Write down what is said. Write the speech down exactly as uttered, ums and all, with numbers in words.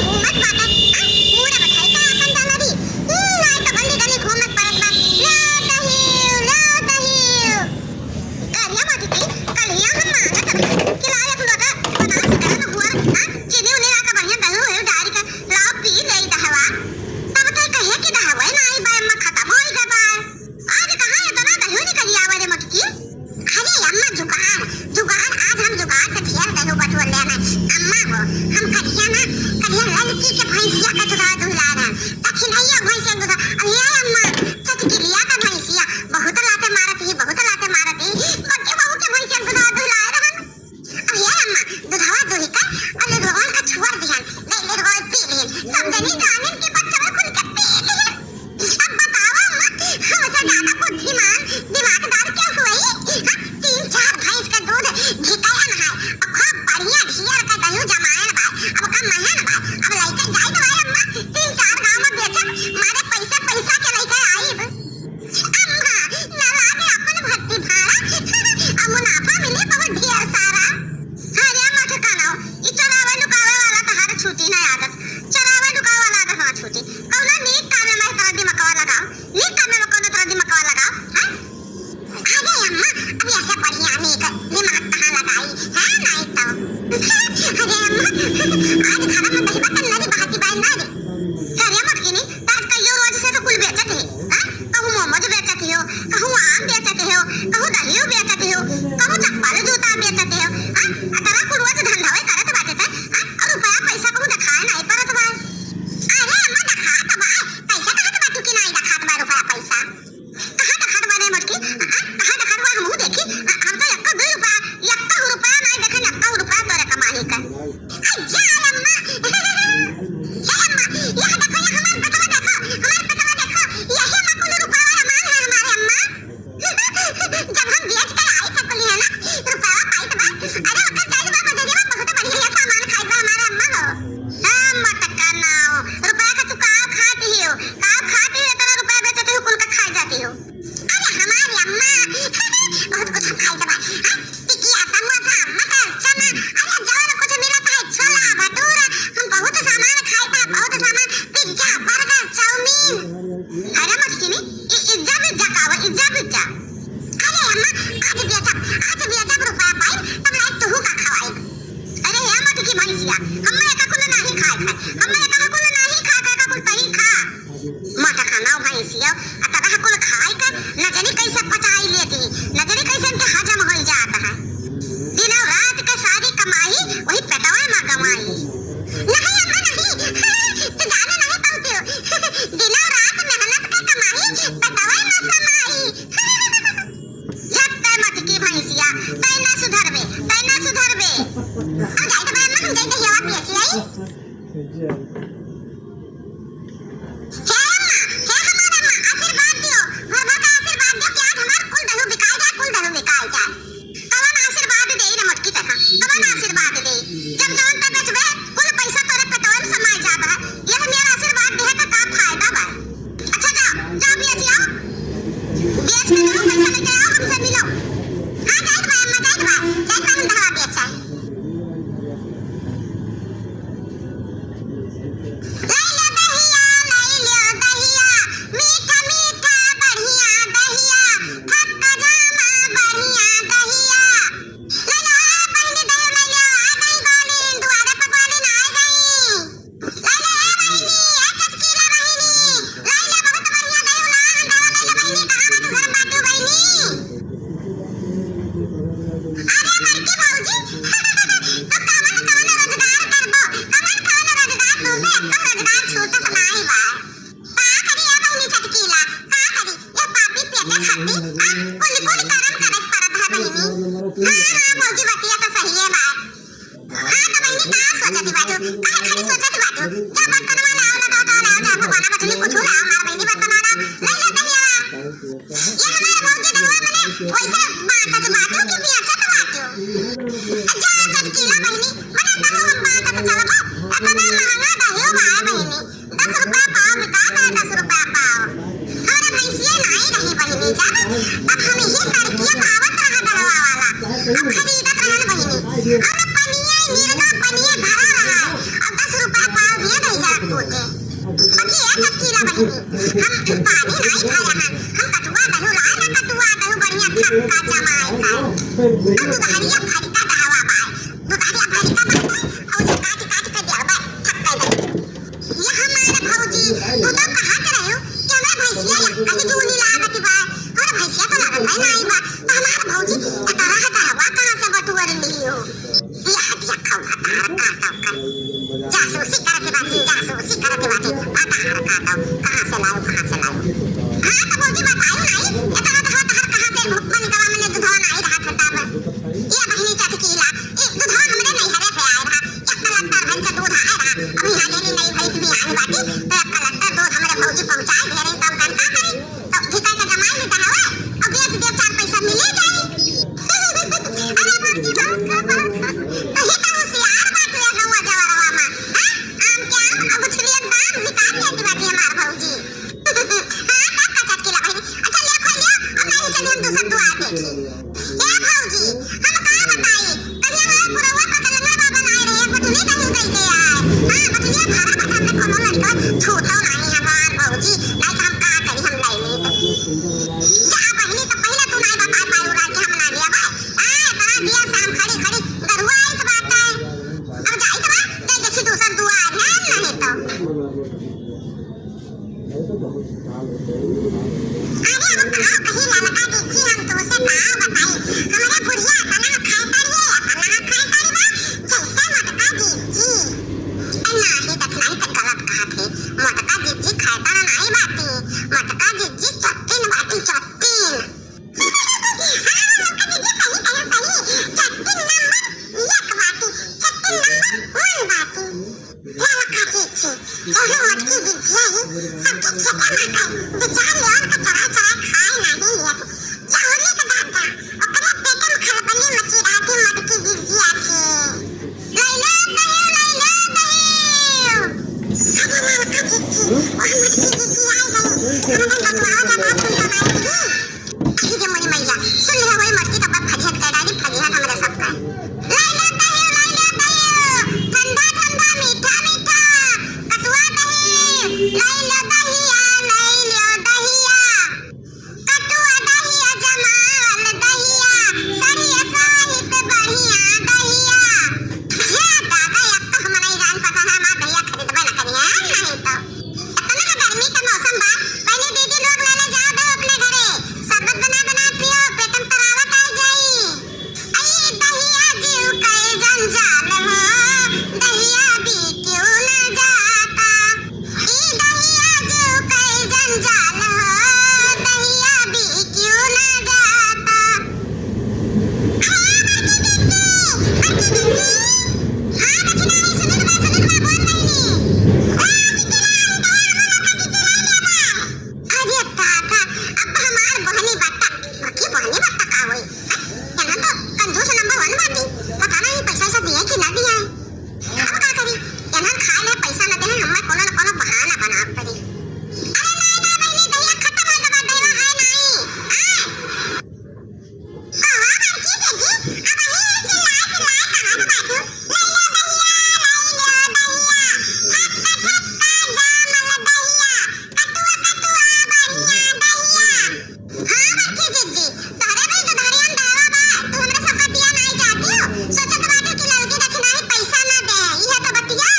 घूमत बाटे, आ? पूरा बताई का आपन दाना दी। हम्म, नाई तो गली गली घूमत पड़त बा। ला दही, ला दही। करिया मोटकी, कलिया हम मांगत हमी कि लाओ एक लोटा बनाओ, से गरम हुआ, हाँ? चीनी उनी लाके बढ़िया दही उही डाल के लाओ, पी ले दहवा। तब तई कहे कि दहवा नाई बा अम्मा, खतम होई गवा बा। आज कहाँ इतना दही निकल आवा रे मोटकी? अरे अम्मा, जुगाड़, जुगाड़, आज हम जुगाड़ से ढेर दही बटोर लेना। अम्मा हो, हम कलिया ना, कलिया ललकी के भैंसिया का दुधावा दुहला रहा। दक्षिणैया भैंसिया का दुधावा। अरे अम्मा, चटकिलिया का भैंसिया, बहुत लाते मारत ही, बहुत लाते मारत ही। बड़के बहू के भैंसिया का दुधावा दुहला रहा। अरे अम्मा, दुधावा दुही का, अरे लोगन का छुअर दिहन, ले ले रोल पी लिहन। सब जनी जानिन के बच्चा खुल के पी लिहन। अब बतावा अम्मा, हमसे ज्यादा बुद्धिमान, दिमागदार केहू होई? हाँ, तीन चार भैंस का दूध धिकायन है, अब खूब बढ़िया ढेर का दही जमायन बा, अब का महन बा, अब लइके जाइत बा अम्मा, तीन चार गाँव में बेचब, मारे पैसा पैसा के लइके आइब। अम्मा, ना लागे अपन भट्टी भाड़ा, अब मुनाफा मिले बहुत ढेर सारा। अरे मत कानो, ई चोरावे लुकावे वाला तहार छूटी ना आदत, चोरावे लुकावे वाला आदत ना छूटी। कौनो नीक कामे में तोरा दिमकवा लगाओ, नीक कामे में कौनो तोरा दिमकवा लगाओ, हैं? अरे अम्मा, अब ऐसे बढ़िया नीक दिमाग कहाँ लगाई, हैं? नहीं तो। अरे अम्मा, आज घर में दही बटन ना दी, बहाती बाई ना दी। करे मत किनी, त आज कहियो रोज से तो कुल बेचत है, हाँ? कहूँ मोमोज बेचत हो, कहूँ आम बेचत हो, कहूँ दहियो बेचत हो, कहूँ चप्पल जूता बेचत हो, हाँ? आ तोरा कुल रोज धंधवे करत बाटे ते, हाँ? और रुपया पैसा कहूँ देखाए नाई परत बा। अरे अम्मा, देखात बा, कैसे कहत बा तू कि नाई देखात बा रुपया पैसा? कहाँ देखात बा रे मोटकी? हाँ? कहाँ देखात बा हमहू देखी? हाँ, हम तो एक्को दुई रुपया, एक्को रुपया नाई देखे, एक्को रुपया तोरे कमाई का। अज्जा अम्मा। हे अम्मा, यह देखो, यह हमार पेटवा देखो, हमार पेटवा देखो, यही में कुल रुपया हमार है हमारे अम्मा। जब हम बेच के आई थे कुल है ना, रुपया पाई तो बा। अरे ओकर जाई बा बजरिया में बहुत बढ़िया सामान खाई बा हमारे अम्मा हो। हाँ, मटका नाव, रुपया का तू काव खाती हो, काव खाती हो, इतना रुपया बेचती हो, कुल का खाई जाती हो। अरे हमारी अम्मा बहुत कुछ हम खाई जब, हाँ, टिकिया, समोसा, मटर, चना, अरे जवन कुछ मिलत है, छोला, भटूरा, हम बहुत सामान खाई था, बहुत सामान, पिज्जा, बर्गर, चाउमीन। अरे मटकिनी, इ-, इज्जा पिज्जा का हुआ, इज्जा पिज्जा। अरे अम्मा, आज बेचब, आज बेचब रुपया पाई, तब लाइक तुहू का खवाई। अरे हे मटकी भैंसिया, हम्मे एका कुल नाही खाए खाए, हम्मे एका कुल नाही खा, का, का कुल तही खा। मत खाना भैंसिया, आ तबह कुल खाई का, न जानी कैसे पचाई लेती, न जानी कैसे इनके हजम होई जात है। दिनों रात के सारी कमाई वही पेटवा में गवाई। नहीं अम्मा नहीं, तू जाने नहीं पाती हो। दिनों रात मेहनत के कमाई पेटवा में समाई। जब तै मटकी भैंसिया, तै ना सुधरबे, तै ना सुधरबे। अब जाइत बा अम्मा, हम जाइत दहिया बेची आई। हे अम्मा, हे हमार अम्मा, आशीर्वाद दियो, भर भर के आशीर्वाद दियो कि आज हमार कुल दही बिकाई जाए, कुल दही बिकाई जाए। कवन आशीर्वाद देई रे मोटकी तका, कवन आशीर्वाद देई? जब जवन तै बेचबे, कुल पैसा तोरे पेटवा में समाई जात है। यह मेरा आशीर्वाद देहे का का फायदा बा? अच्छा जाओ, जाओ बेच आओ, बेच के लाओ, पैसा लेके आओ, हमसे मिलो। हाँ जाइत बा अम्मा, जाइत बा, जाइत बा हम दहिया बेच आई। लई लो दहिया, लई लो दहिया, मीठा मीठा बढ़िया दहिया, थक्का जामा बढ़िया दहिया। लई लो, आ बहिनी दहिया लई लो, आ गई ग्वालिन, दुआरे पर ग्वालिन आ गई। लई लो, ए बहिनी, ए चटकीला बहिनी, लई लो, बहुत बढ़िया दहिया, ला, हम दहिया लई लो बहिनी, कहाँ बाटू, घर में बाटू बहिनी? अरे बड़की भौजी, तो कवन कवन रोजगार करबो? कवन कवन रोजगार? तुमसे एको रोजगार छूटत नाई बा। का करी ए बहिनी चटकीला, का करी? ये पापी पेटे खाती, आ, कुल कुल करम करे के पड़त है बहिनी। हाँ, हाँ भौजी, बतिया तो सही है बा। हाँ तो बहिनी, का सोचत बाटू? काहे खाली सोचत बाटू? जा बर्तनवा लाओ, लगाओ, तो लाओ, जा भगवाना बचनी कुछ लाओ, हमार बहिनी बर्तनवा लाओ, लई लो दहिया। ये हमारे भौजी दहुआ मने वैसे बांटत बाटू कि बेचत बाटू? जा चटकीला बहिनी, मने दहु हम बांटत चलबो, इतना महंगा दहियो बा बहिनी, दस रुपया पाव बिकात है, दस रुपया पाव। हमरे भैंसिया नाई रही बहिनी, जब तब हम ही सड़किया पावत रहा दहवा वाला, अब खरीदत रहन बहिनी। और पनिया, निरगा पनिया भरा रहा, अब दस रुपया पाव दिए बाकी ए चटकीला बहिनी, हम पानी नाई खाए रहन, हम कटुआ दही लाए ना, कटुआ दही बढ़िया थक्का जमाए खाए। अब दुधरिया फरिका दहवा बाए, दुधरिया फरिका बाए, और उसे काट काट के देवा थक्का दे। ये हमारे भौजी, तू तो कहत रहे हो कि हमरा भैंसिया या कहीं जूनी लागत बा, हमरा भैंसिया तो लागत है नाई बा, तो हमारे भौजी एतरा दहवा कहाँ से बटुअर लियो? ये हटिया खौहा तार काटो कर। जासूसी करत बाटी, जासूसी करत बाटी। बतार काटो, कहाँ से लायो, कहाँ से लायो? हाँ, तो भौजी बतायो नाई, एतना तो तहार कहाँ से भुक्कन गवा मने दुधवा नाई रहत हता बा। ये बहिनी चटकीला, ये दुधवा हमरे नैहरे से आए रहा। एक कलट्टर भर के दूध आए रहा। अब यहाँ लेली नई भैंस भी आई बाटी, तो एक कलट्टर दूध हमरे भौजी पहुँचाए, ढेरे कम कर का करी? तो भीतर के जमाई में तो हवे, और बेच देब, चार पैसा मिले जाई। अरे भौजी, बहुत खूब, बहुत खूब। तो ही तो होशियार बाटू ये गौवा जवरवा में, हैं? आम के आम, अब उछलिए दाम निकाल लेती बाटी हमार भौजी। हाँ, तब का चटकीला बहिनी। अच्छा, ले खोलियो, अब नहीं चली हम दूसर दुआर देखी। ए भौजी, हम का बताई, कहिया हमारे पुरवा पर के लंगड़ा बाबा लाए रहे, बटुली दही दे के आए। हाँ, बटुलिया भरा भरा हमने कोनो लड़का छूटो नहीं हमार भौजी, नहीं तो हम का करी, हम लाए नहीं तो। जा बहिनी, तो पहले तू नहीं बता पाई उड़ा के हम ना लिया भाई। हाँ, इतना दिया शाम खड़ी खड़ी गरुआ आई तो बात है। अब जाई तो बा, जाई देखी दूसर दुआर है, नहीं तो। अरे हम का कही ललका जिज्जी, हम तोसे का बताई, हमरे बुढ़िया अतना खाए तारी, अतना खाए तारी बा, जैसे मोटका जिज्जी। ए नाही, देखनाही त गलत कहत है, मोटका जिज्जी खाए तारा नाही बाटी, मोटका जिज्जी चट्टिन बाटी, चट्टिन। हाँ, मोटका जिज्जी सही कहे, सही, चट्टिन नंबर एक बाटी, चट्टिन नंबर वन बाटी। ललका जिज्जी, जौने मोटकी जिज्जी आई, सबके खेते में आके बेचार लेवन के चरा चरा खाए नाही लेत। जौने के दादा, ओकरे पेट में खलबली मची रहती मोटकी जिज्जी आके। लैला दहियो, लैला दहियो। अरे ललका जिज्जी, वह मोटकी जिज्जी आई गई। हमने बतुआओ जब आप सुन बनाई थी। अहि रे मोरी मैया, सुन लिहा होई मोटकी तब फजिहत कर डाली, फजिहत हमरे सब का। लैला दहियो, लैला दहियो, ठंडा ठंडा, मीठा मीठा, कटुआ दही, लैला दहिया, लैला दहिया, कटुआ दहिया, जमाल दहिया, सरिया सहित बढ़िया दहिया। ये दादा, एक तो हमरे ईरान पता है, हमार दहिया खरीदबे न करिहैं, नहीं तो। इतना गर्मी का मौसम बा, पहले दीदी लोग ले ले जाओ दो अपने घरे, शरबत बना बना पियो, पेट में तरावत आ जाई। ई दहिया जीव कई जंजाल हो, दहिया भी क्यों न जाता। ई दहिया जीव कई जंजाल हो, दहिया भी क्यों न जाता। अरे बड़की दीदी, बड़की दीदी। हाँ, दक्षिणाई सुनित बा, सुनित बा, बोल बहिनी। ओ दीदी, लाई दहिया, हम लोग का दीदी लाई लेबा। अरे दादा, अब हमार बहनी बट्टा, बाकी बहनी बट्टा का होई? हैं? एनहन तो कंजूस नंबर वन बाटी। पता नहीं पैसा से दिए कि ना दिए। अब का करी? एनहन खाए ले पैसा ना देहे, हमें कोनो न कोनो बहाना बनावे पड़ी। अरे नाई ना बहनी, दहिया खत्म हो गवा, दहिया है नाई। हैं? कहाँ बड़की दीदी? अब ही चिल्लाए चिल्लाए कहाँ के बाजू? लैलो दहिया, लैलो दहिया, खट्टा खट्टा जामल दहिया, कटुआ कटुआ बढ़िया दहिया। हाँ बड़की दीदी, तोहरे भी दुधारियन दावा बा, तू हमरा सबका दिया नाई जाती हो, सोचत बाटे कि ललकी दखिनाही पैसा ना दे, इहे तो बतिया।